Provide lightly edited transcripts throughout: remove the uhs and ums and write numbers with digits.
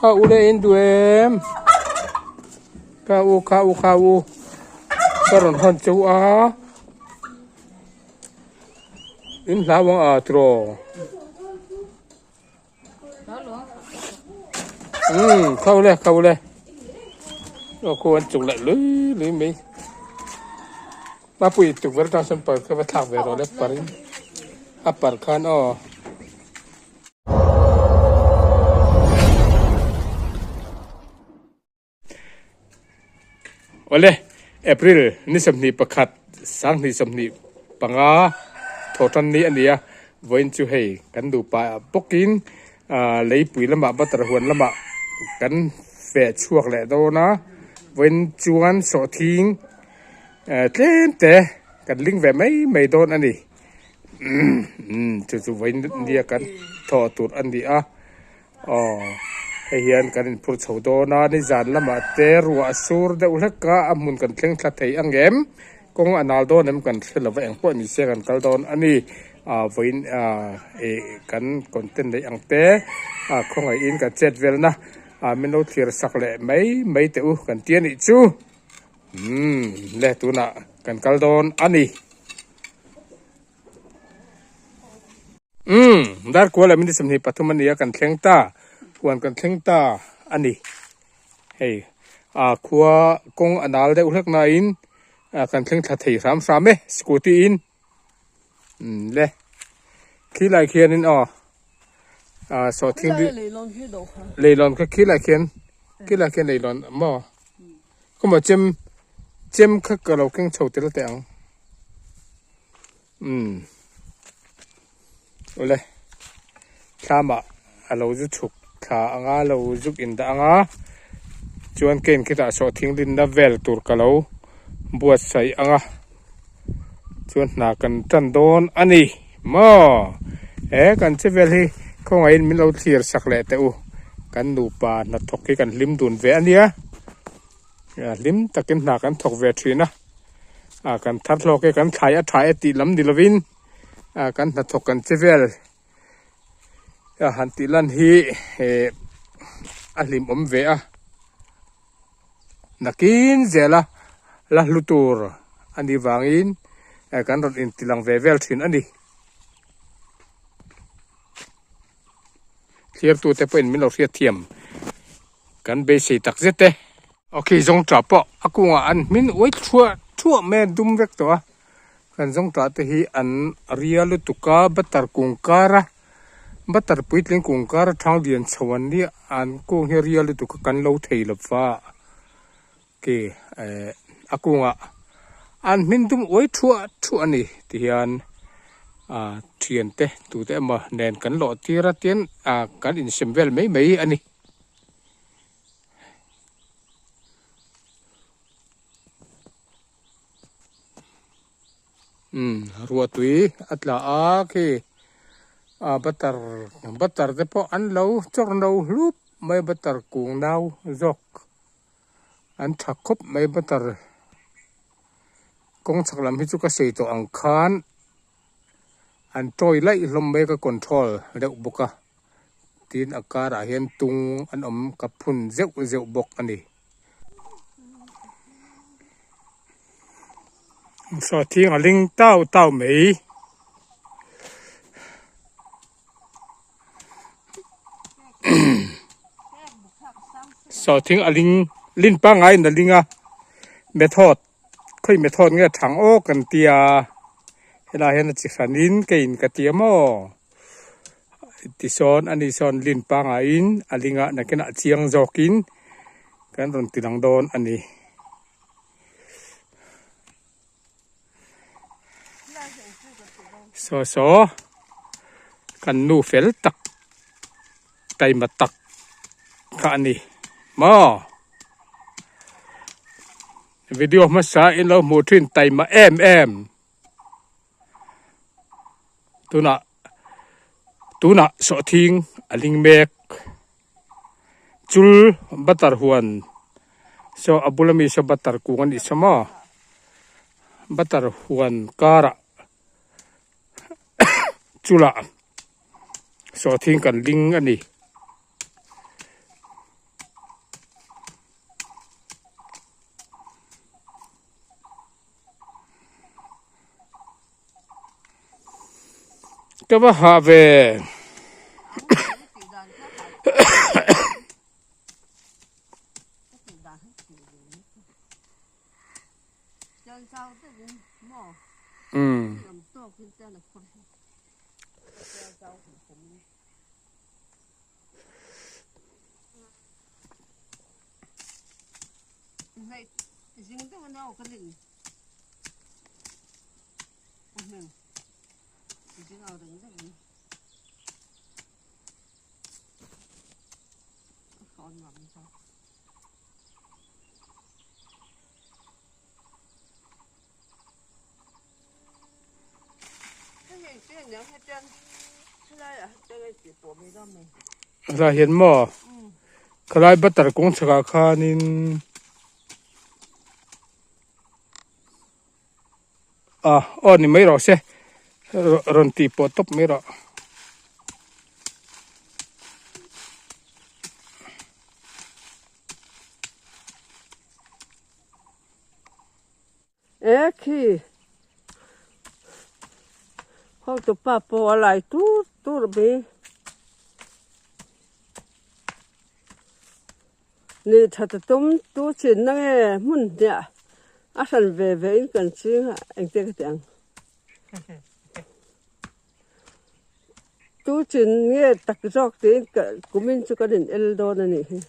Kha u le in duh em? Kha u kha u kha u ka rawn hawn cheu a. In hlau ang a tiraw? Umm kha u le kha u le. Aw khu an chuk leh lui lui mai. Mapui tukverh atang sawn par kha va thlak ve rawh le par in a par khan aw. Awle, April ni 21 2025 thawhtan ni a ni a, vawiin chu hei kan nupa bawkin leipui lamah butter huan lamah kan feh chhuak leh dawn a, vawiin chuan sawhthing tlem te kan ling ve mai mai dawn a ni. Chu chu vawiin nia kan thawh tur a ni a. Aw, hei hian kan inphur chho dawn a, nizan lamah te ruah a sur deuh hlek a, a hmun kan thleng thla thei ang em? Kawng a nal dawn em kan hre lo va, eng pawh ni se kan kal dawn a ni. Ah vawiin ah ih kan content neih ang te ah khawngaihin kan chet velna ah min lo thlir sak leh mai mai teh u kan ti a nih chu. Umm le tunah kan kal dawn a ni. Umm, dar kual ah minute 23 a ni a, kan thleng ta, huan kan thleng ta a ni. Hei, ah khua kawng a nal deuh hlek nain ah kan thleng thla thei hram hram e, scooty in. Umm le, khilai khianin aw, ah sawhthing bi, leilawn kha khilai khian, khilai khian leilawn maw? Khawmaw chem, chem kha ka lo keng chho tel teh ang. Umm awle thlamah a lo zu chhuk thla anga lo zuk in dah anga chuan ken khitah sawhthing rinna vel tur ka lo buatsaih anga chuan hna kan tan dawn a ni maw he kan che vel hi khawngaihin min lo thlir sak leh teh u kan nupa hnathawk hi kan hlim dun ve a nia. Hlim takin hna kan thawk ve thin a, ah kan thar hlawk e kan thlai a tha e tih lam ni lovin ah kan hnathawk kan che vel a han tih lan hi eh a hlimawm ve a, nakin zela la hlu tur a nih vangin eh kan rawn inti lang ve vel thin a ni. Thliartute pawhin min lo hriat thiam kan beisei tak zet e. Ok zawngṭah pawh a kungah an hmin uai thuah thuah mai a dum vek tawh a, kan zawngṭah te hi an ria lutuk a butter kung kar a butter puitling kung kar a thang lian chho an nia an kung hi a ria lutuk a kan lo thei lo va ke eh a kungah an hmin dum uai thuah thuah a ni tihian ah thiante tute emaw nen kan lawh tir a tin ah kan insem vel mai mai a ni. Umm ruah tui a tla a khi ah butter butter te pawh an lo chawr no hlup mai butter kung nau zawk. An tha khawp mai butter kawng chhak lam hi chu ka sei tawh ang khan an tawi laih hlawm mai ka control deuh bawk a tin a karah hian tung an awm ka phun zeuh zeuh bawk a ni. Sawhthing a ling tau tau mai. Sawhthing a ling lin pangngai in a ling a method khawi method nge thang aw kan tia helai hian a chi hran in ka in ka tia maw tisawn ani sawn lin pangngai in a ling a nakinah chiang zawk in kan rawn ti lang dawn a ni. Saw saw kan nu fel tak taima tak kha a ni maw video hmasa in lo hmuh thin taima em em tunah tunah sawhthing a ling mek. Chul butter huan saw a bula mi saw butter kung a nih saw maw butter huan karah chulah sawhthing kan ling a ni. Ka va hah ve. Umm. Helai hian maw khalai butter kawng chhakah khanin ah aw ni mai rawh se rawn tih pawh tawp mai rawh. E khi hotupa pawh a lai tur tur mai ni tha ta tum tu chin na nge hmun hniah a hran ve ve in kan ching a engte ka ti ang tu chin nge tak zawk tiin ka kumin chu kan in el dawn a nih hi.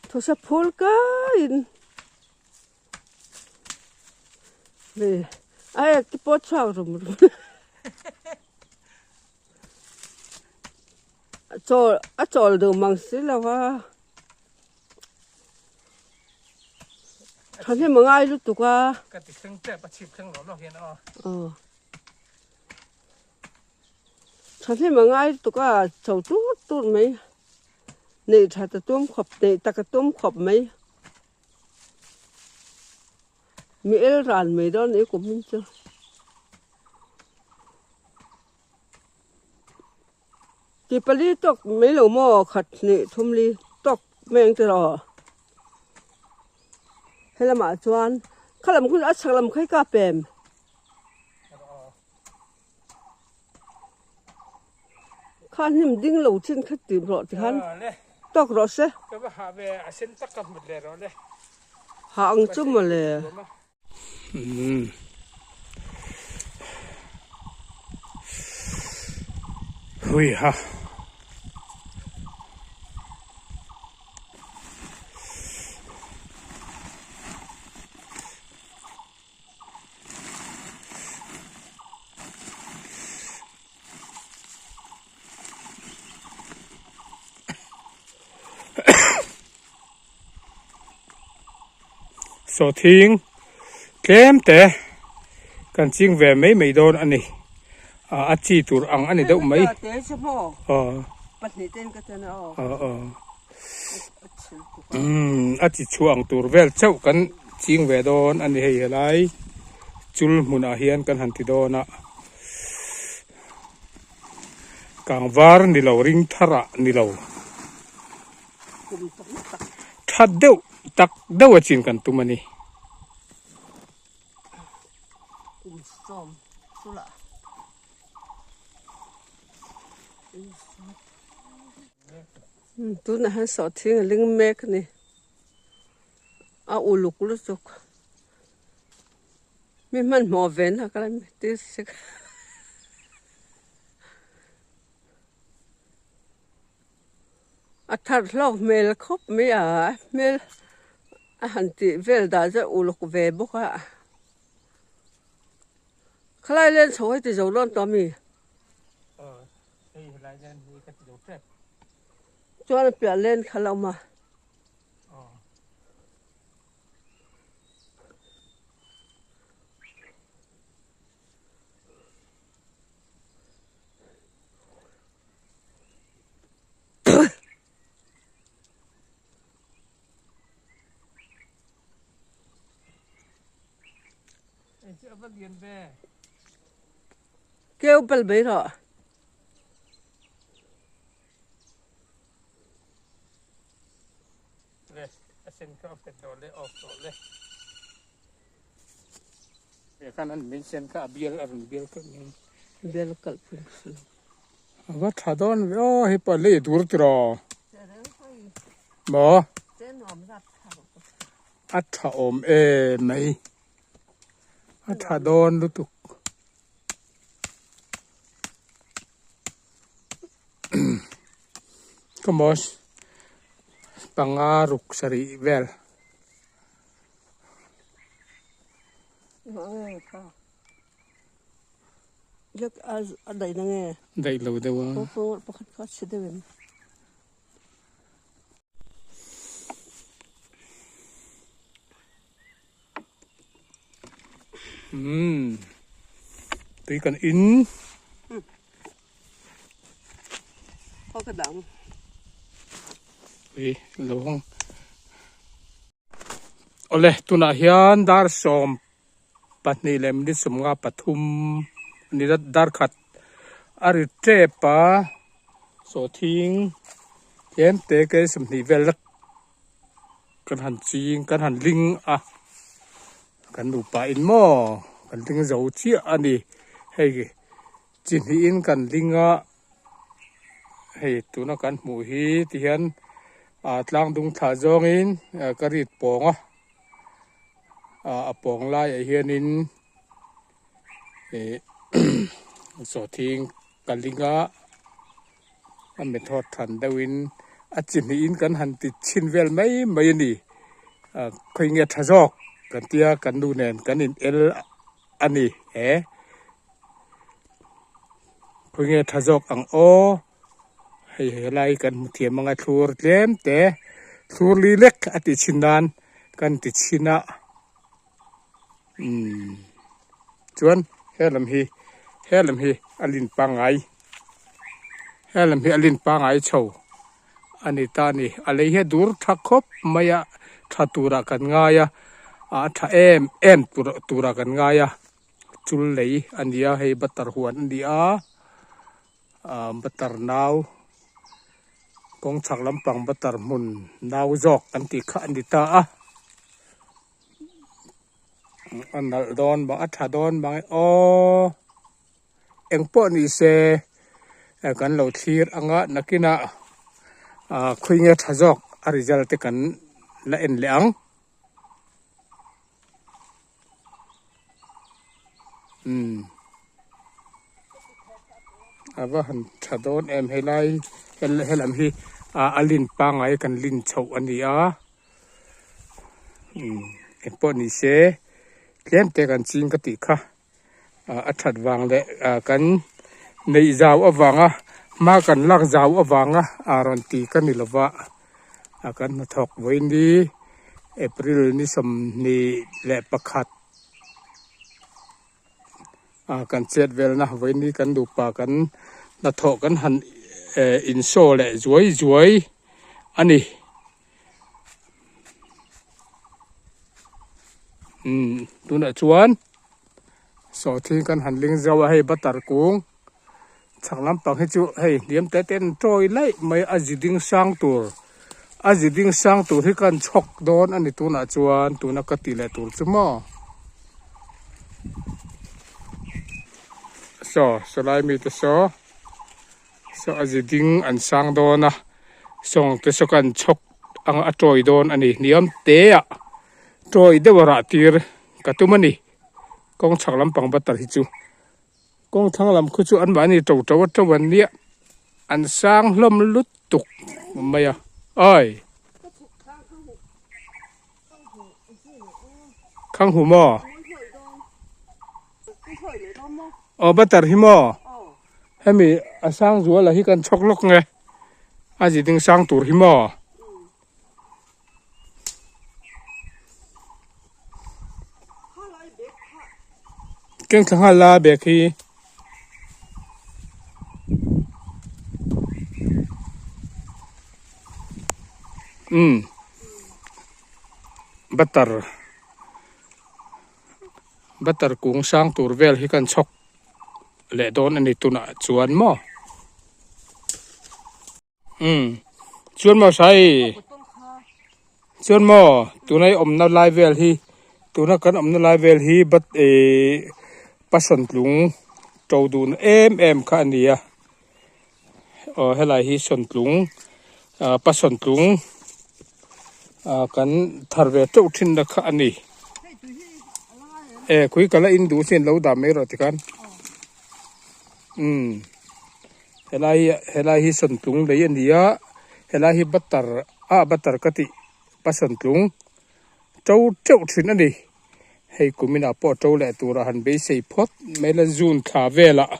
Thawsa phul kaiin hei a ek te pawh a chhuak rum rum a chawl a chawl duh mang si lo va thahnem a ngai lutuk a. Ka ti thleng tep a chhip thleng lawk lawk hian aw. Aw. Thahnem a ngai lutuk a chho tur tur mai neih that a tum khawp neih tak a tum khawp mai mi el ran mai dawn ni kum in chu ti pali tawk mai lo maw khat hnih thum li tawk mai ang tiraw helamah chuan khalam hun a chhak lam kha hi ka pem. Kha hnim ding lo chin kha tih rawh ti khan tawk rawh se. Ka va hah ve a sen tak ka hmut leh rawh le. Hah ang chu mawle. Hui ha. Sawhthing tlem te kan ching ve mai mai dawn a ni a chi tur ang a ni deuh mai aw aw Umm a chi chhuah ang tur vel chauh kan ching ve dawn a ni hei helai chul hmunah hian kan han ti dawn a kangvar ni lo ring thar ah ni lo tha deuh tak deuh a chin kan tum a ni. Tunah hian sawhthing a ling mek a ni a uluk lutuk mi hmanhmawh ve na ka la tir sek a thar hlawk hmel khawp mai a hmel a han tih vel dan chu a uluk ve bawk a khalai len chho hei ti zo dawn tawh a mi. Hei helai hian hi ka ti zo tep. Chuan a piah len kha la awm a. Aw. Hei chu a va lian ve. Keu bal mai rawh. Le, a sen kha a fet rawh le, off rawh le. He khan an min sen kha a bial a rawn bial keuh mai. Bel kalh pui ka hre lo. A va tha dawn ve aw hei pawh lei dur tiraw maw a tha awm em mai a tha dawn lutuk. Kamaw panga ruk sarih vel. Daih lo deuh a. Umm tui kan in. Ui lo hawng. Awle tunah hian dar 12 leh minute 53 a ni a dar khat a ri tep a sawhthing tlem te ke 20 vel lek kan han ching kan han ling a kan nupa in maw kan ling zo chiah a ni hei chi hnihin kan ling a. Hei tuna kan hmuh hi ti hian ah tlang dung thlah zawngin ka rit pawng a ah a pawng laiah hianin ih sawhthing ka ling a a method than deuhin a chi hnihin kan han ti chhin vel mai mai a ni ah khawi nge tha zawk kan tia kan nu nen kan in el a ni he. Khawnge tha zawk ang aw hei helai kan hmu thiam anga thlur tlem te thlur li lek a tih chhin nan kan ti chhin a umm chuan helam hi helam hi a lin pangngai helam hi a lin pangngai chho a ni ta a ni a lei hi a dur tha khawp mai a tha turah kan ngai a a tha em em turah kan ngai a. Chul lei a ni a hei butter huan a ni a ah butter nau kawng chhak lampang butter hmun nau zawk kan tih kha a ni ta a a nalh dawn bang a tha dawn bang e aw engpawh ni se kan lo thlir anga nakinah ah khawi nge tha zawk a result te kan la en leh ang. Umm a va han tha dawn em helai helam hi ah a lin pangngai kan lin chhoh a ni a umm engpawh ni se tlem te kan ching ka tih kha ah a that vang leh ah kan neih zau avanga hma kan lak zau avanga ah rawn ti ka ni lova ah kan hnathawk vawiin April ni 21 ah kan chet velna vawiin kan nupa kan hnathawh kan han eh in show leh zuai zuai a ni. Umm tunah chuan sawhthing kan han ling zauh a hei butter kung chhak lampang hi chu hei hniam te te an tawi laih mai a zi ding sang tur a zi ding sang tur hi kan chhawk dawn a ni tunah chuan tuna ka tih leh tur chu maw saw saw lai mite saw. Saw a zi ding an sang dawn a sawng te saw kan chhawk ang a tawi dawn a ni hniam te ah tawi deuh a rah tir ka tum a ni kawng chhak lampang butter hi chu kawng thlang lam khu chu an mahni to to a to an nia an sang hlawm lutuk mai a awi khang hu maw aw butter hi maw. Hemi a sang zuala hi kan chhawk lawk nge a zi ding sang tur hi maw. Keng thla nghal la bag hi. Umm butter butter kung sang tur vel hi kan chhawk. leh dawn a ni tunah chuan maw umm chuan maw sai chuan maw tuna i awmna lai vel hi tuna kan awmna lai vel hi but ihh passion tlung. To dun em em kha a ni a aw helai hi sawntlung ah pa sawntlung ah kan thar ve teuh thin na kha a ni e khui ka la in duh sin lo dah mai rawh tikhan umm helai helai hi sawntlung lei a ni a helai hi butter ah butter ka tih pa sawntlung to teuh thin a ni. Hei kuminah pawh to leh tura han beisei phawt mai la June thla velah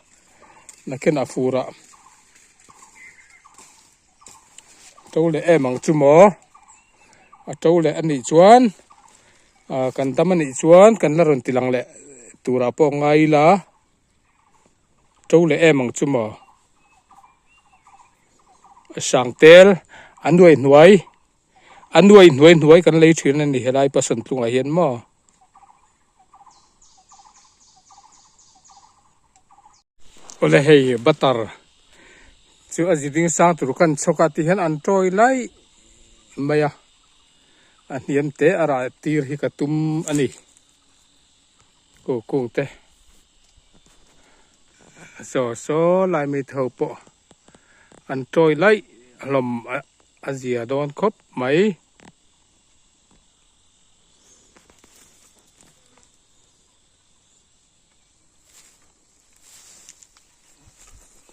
nakin a furah to leh em ang chu maw a to leh a nih chuan ah kan dam a nih chuan kan la rawn ti lang leh turah pawh ngai ila to leh em ang chu maw Sangtel a nuai hnuai. A nuai hnuai hnuai kan lei thin a ni helai pasawn tlungah hian maw. Awle hei butter chu a ziding sang tur khan chhawk a ti hian an tawi lai mai a, a hniam te a rah tir hi ka tum a ni kung kung te saw saw lai mai tho pawh an tawi laih hlawm a. A zia dawn khawp mai.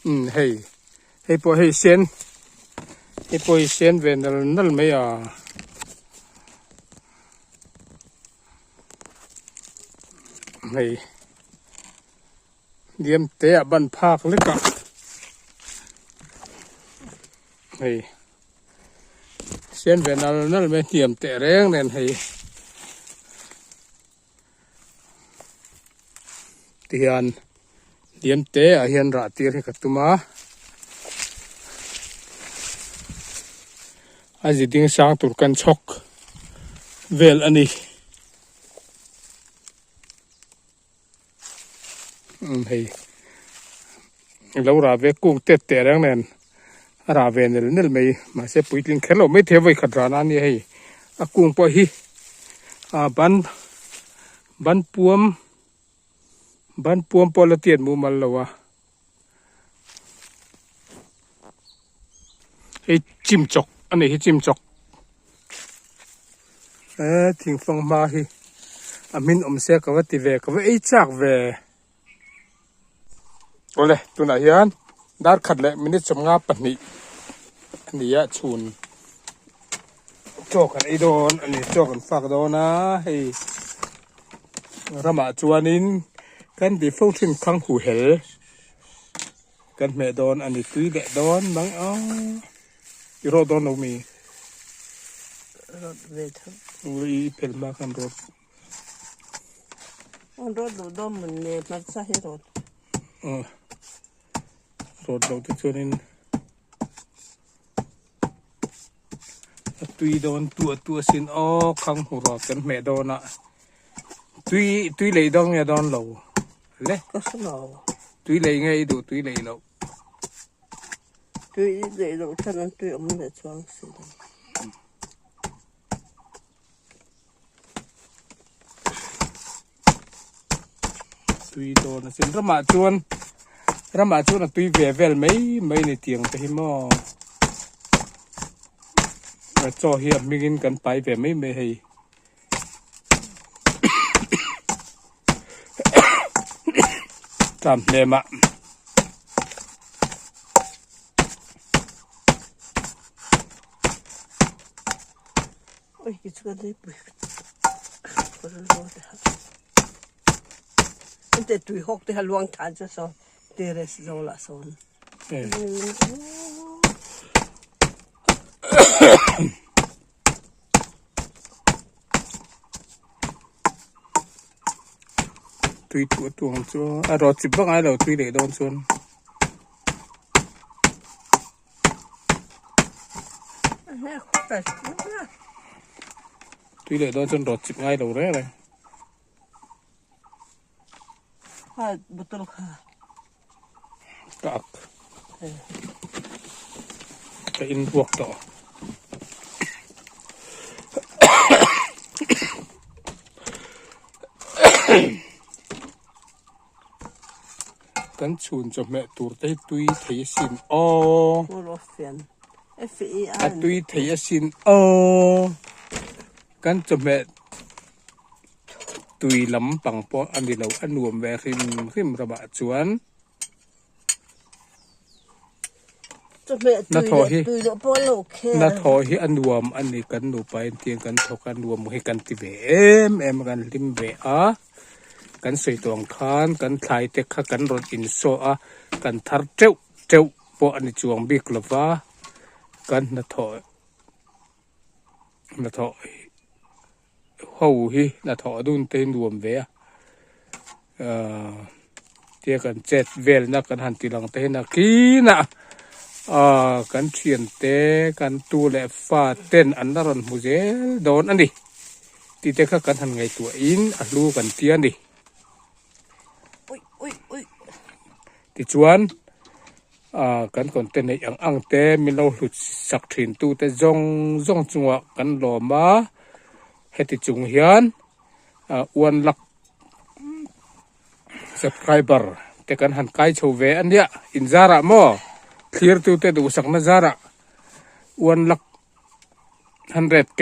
Umm hei hei pawh hei sen hei pawh hi sen ve nal nal mai a. Hei diam te ah ban phak lek a hei sen ve nal nal mai hniam teh reng nen hei tihian diam te ah hian rah tir hi ka tum a a ziding sang tur kan chhawk vel a ni. Umm hei lo rah ve kung tet teh reng nen a rah ve nel nel mai mahse puitling kher loh maithei a vawikhat rah na a nia hei a kung pawh hi ah ban ban puam ban puam pawh la tiat mumal lo a hei chimchawk a nih hi chimchawk eh thingfang hma hi a hmin awm se ka va ti ve ka va ei chak ve awle tunah hian dar khat leh minute 52 a ni a chhun chaw kan ei dawn a ni chaw kan fak dawn a hei ramah chuanin kan ti fo thin khang hu hel kan hmeh dawn a ni tui leh dawn mang a i rawt dawn lo mi rawt ve tho i pel hma khan rawt on rawt duh dawn mun ne hmarcha hi rawt rawt loh te chuanin A tui dawn tuah tuah sin aw khang hmu rawh kan hmeh dawn a tui tui lei dawn nge dawn lo le ka hre lo tui lei nge i duh tui lei loh tui lei loh chuan an tui awm leh chuang si lo tui dawn a sin ramah chuan ramah chuan a tui ve vel mai mai ni tiang te hi maw chaw hi a hmingin kan pai ve mai mai hei tlam hnem ah. Oi ki chu kan leipui ka rawn rual te ha ente tui hawk te ha luang than chu saw terrace zawl ah sawn tui tuah tuang chu a rawt chip vak ngai lo tui leh dawn chuan. Tui leh dawn chuan rawt chip ngai lo reng reng. Ka ak. Ka in ruak tawh. Ka Kan chhun chawhmeh tur te hi tui thei asin aw. A tui thei asin aw. Kan chawhmeh tui lam pang pawh a ni lo a nuam ve hrim hrim ramah chuan. Na thaw hi na thaw hi a nuam a ni kan nupa in tiang kan thawk a nuam hi kan ti ve em em a kan hlim ve a kan sawi tawh ang khan kan thlai te kha kan rawn insawh a kan thar teuh teuh pawh a ni chuang bik lo va kan hnathawh hnathawh ho hi hnathawh dun te hi nuam ve a ahh tia kan chet velna kan han ti lang te hian a kinah ahh kan thian te kan tu leh fa ten an la rawn hmu zel dawn a ni tih te kha kan han ngaihtuah in a hlu kan tia a ni tichuan ahh kan content neih ang ang te min lo hlut sak thin tu te zawng zawng chungah kan lawm a heti chung hian ahh one lakh subscriber te kan han kai chho ve a nia in zarah maw thlir tu te duhsakna zarah one lakh hundred k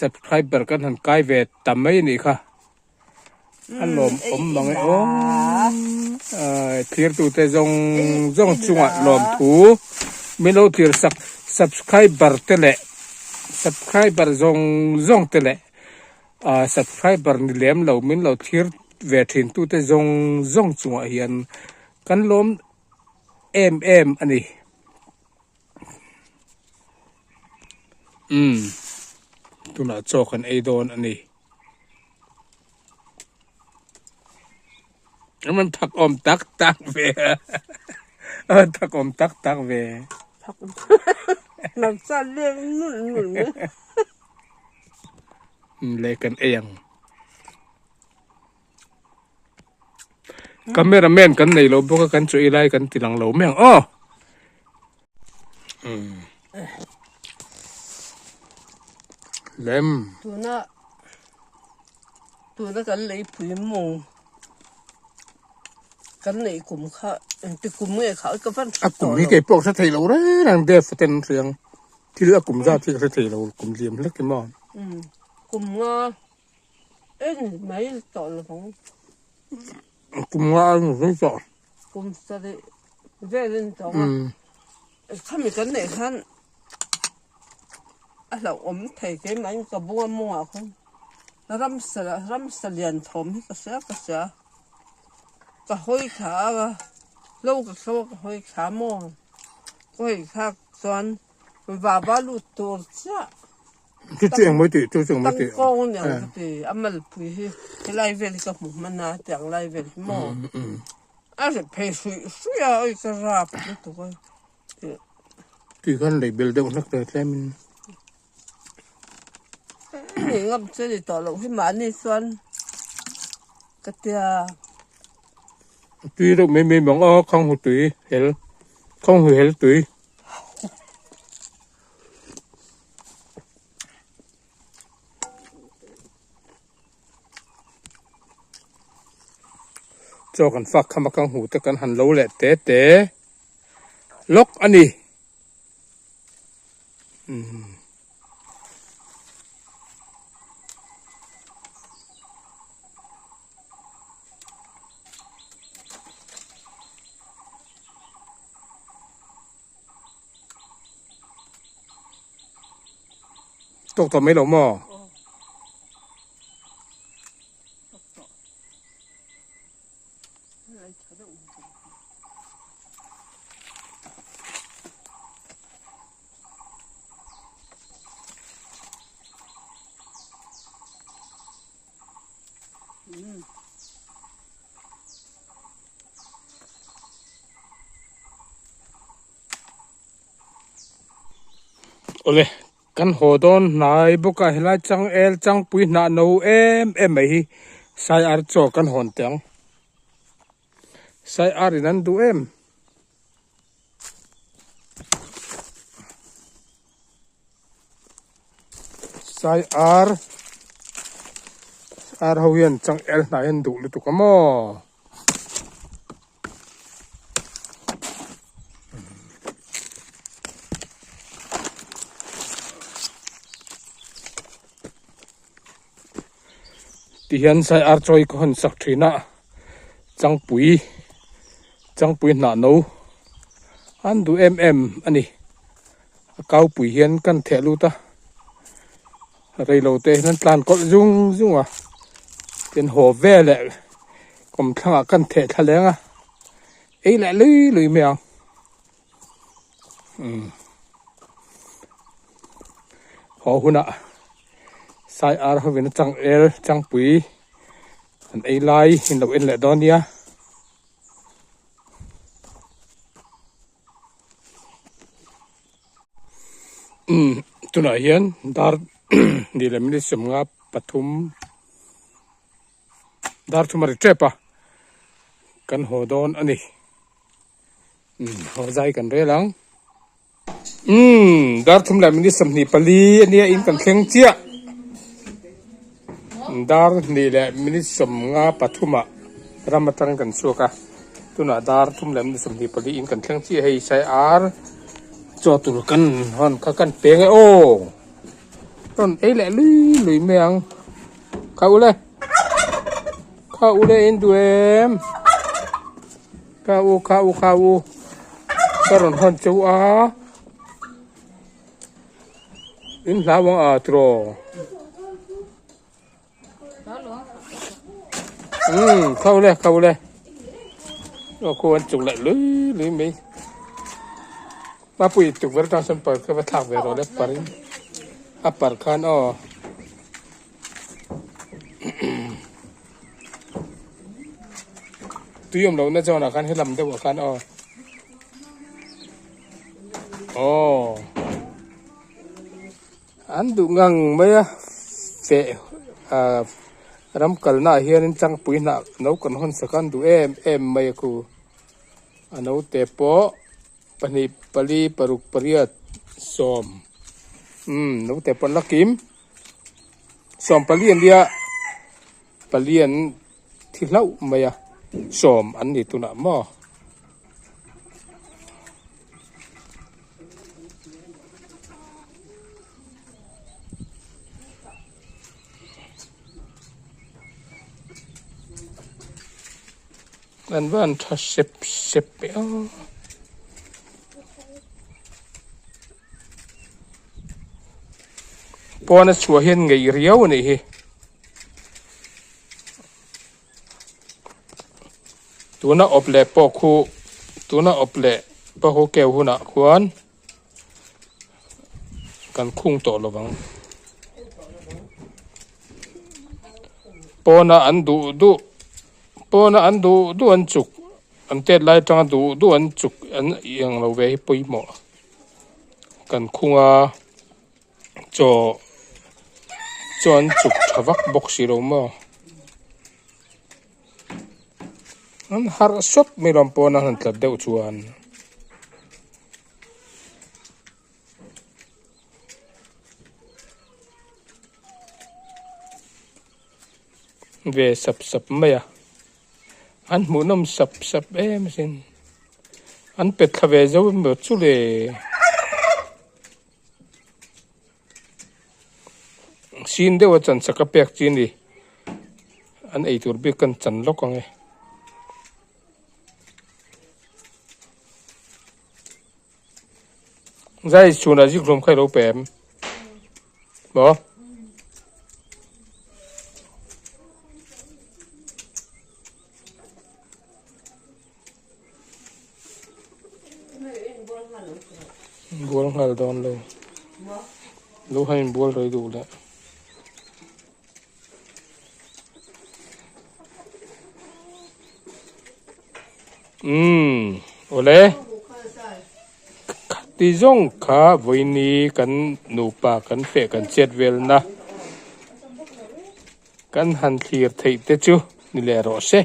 Subscriber kan han kai ve ta mai a nih kha. A lawm awm mang e aw. Thlir tute zawng zawng chungah lawm thu min lo thlir sak subscriber te leh subscriber zawng zawng te leh subscriber ni lem lo min lo thlir ve thin tute zawng zawng chungah hian kan lawm em em a ni. Umm tunah chaw kan ei dawn a ni. A man thak awm tak tak ve a a man thak awm tak tak ve. Thak nang chuan leng nulh nulh mai. Le kan ei ang. Camera man kan nei lo bawk a kan chaw ei lai kan ti lang lo mai ang aw. Lem. Tuna tuna kan lei pui mawng kan neih kum kha engti kum nge kha ka van A kum hi kei pawh ka hre thei lo reng reng Dev ten hriang thil a kum zat hi ka hre thei lo kum liam hlek emaw. Kum nga en mai tawh lo vang. Kum nga a ni zui tawh. Kum sarih vel a ni tawh a. Khami kan neih khan a hlauhawm thei keimah in ka bunga mawngah khan ramsa ramsa lian thawm hi ka hria ka hria ka hawi thla a lo ka hlo a ka hawi thla maw ka hawi thlak chuan vava lut tur chiah. Chu chu engmaw tih chu chu engmaw tih. Tangkawng ni ang ka ti a malpui hi helai vel hi ka hmu hman a tiang lai vel hi maw a ri phei hruih hruih a oi ka rap lutuk a Tui khan lei bel deuh hlek ta tlem in. Ni ngam che ni tawh loh hi mahni chuan ka tia. Tui deuh mai mai bang a khang hu tui hel khang hu hel tui. Chaw kan fak kham a ka hmuh te kan han lo leh te te lawk a ni. Umm. Tawk tawh mai lo maw? Awle kan haw dawn hnai bawk a helai changel changpui hnah no em em mai hi sai ar chaw kan hawn teh ang sai ar in an duh em. Sai ar. Ar ho hian changel hnai an duh lutuk a maw. Tihian sai ar chawi ka hawn sak thin a changpui changpui hnah no an duh em em a ni a kaupui hian kan theh lut a reilo te hian an tlan kawlh zung zung a tin haw veleh kawmthlangah kan theh thla leng a ei leh lui lui mai ang. Haw hunah sai ar hovin a changel changpui an ei lai in lo en leh dawn nia. Umm tunah hian dar ni leh minute sawmnga pathum dar thum a ri tep a kan haw dawn a ni. Umm haw zai kan rel ang. Umm dar thum leh minute 24 ania in kan thleng chiah. Dar hnih leh minute 53 ah ram atang kan chhuak a. Tunah dar thum leh minute 24 in kan thleng chiah hei sai ar chaw tur kan hawn kha kan peng e aw. Rawn ei leh lui lui mai ang. Kha ule. Kha ule in duh em. Ka u ka u ka u ka rawn hawn cheu a in hlau ang a tiraw umm kha ule kha ule aw khu an chuk leh lui lui mai mapui tukverh atang sawn par kha va thlak ve rawh le parin a par khan aw. Tui awm lohna zawnah khan helam deuhah khan aw aw an duh ngang mai a feh ah ram kalna ah hianin changpui hnah no kan hawn sak a an duh em em mai a khu a naute pawh pahnih pali paruk pariat sawm umm naute pawh an la kim. Sawmpali an nia pali an thi hlauh mai a sawm an ni tunah maw. An va han tha sep sep e aw. Pawn a chhuah hian ngeih riau a nih hi. Tuna awp leh pawh khu tuna awp leh pawh khu keu hunah khuan kan khung tawh lo vang. Pawna an duh duh pawna an duh duh an chuk an tet lai atanga duh duh an chuk an iang lo ve hi pawimawh. Kan khung a chaw chaw an chuk tha vak bawk si lo maw an harh sawp mai lawm pawn a han tlat deuh chuan. Ve sap sap mai a an hmuhnawm sap sap em asin an pe thla ve zo emaw chu le sin deuh a chan chak a pek chi a ni an eitur bik kan chan lawk ang e. Zai chhunah zikhlum kha i lo pe em? Maw? Bual nghal dawn lo. Lo han inbual rei duh leh. Umm awle khati zawng kha vawiini kan nupa kan feh kan chet velna kan han thlir theih te chu ni leh rawh se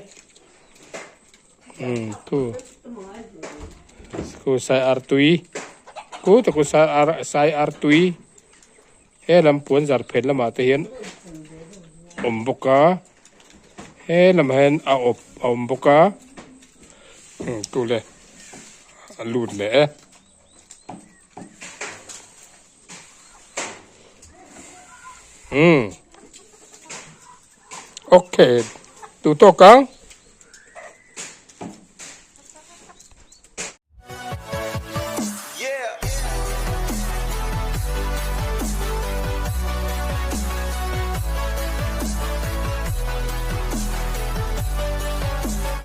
umm thu khu sai artui khu tak khu sai ar sai artui. He lam puan zar phet lamah te hian awm bawk a he lamah hian a awp a awm bawk a tule a lut leh e. Umm ok duh tawk ang.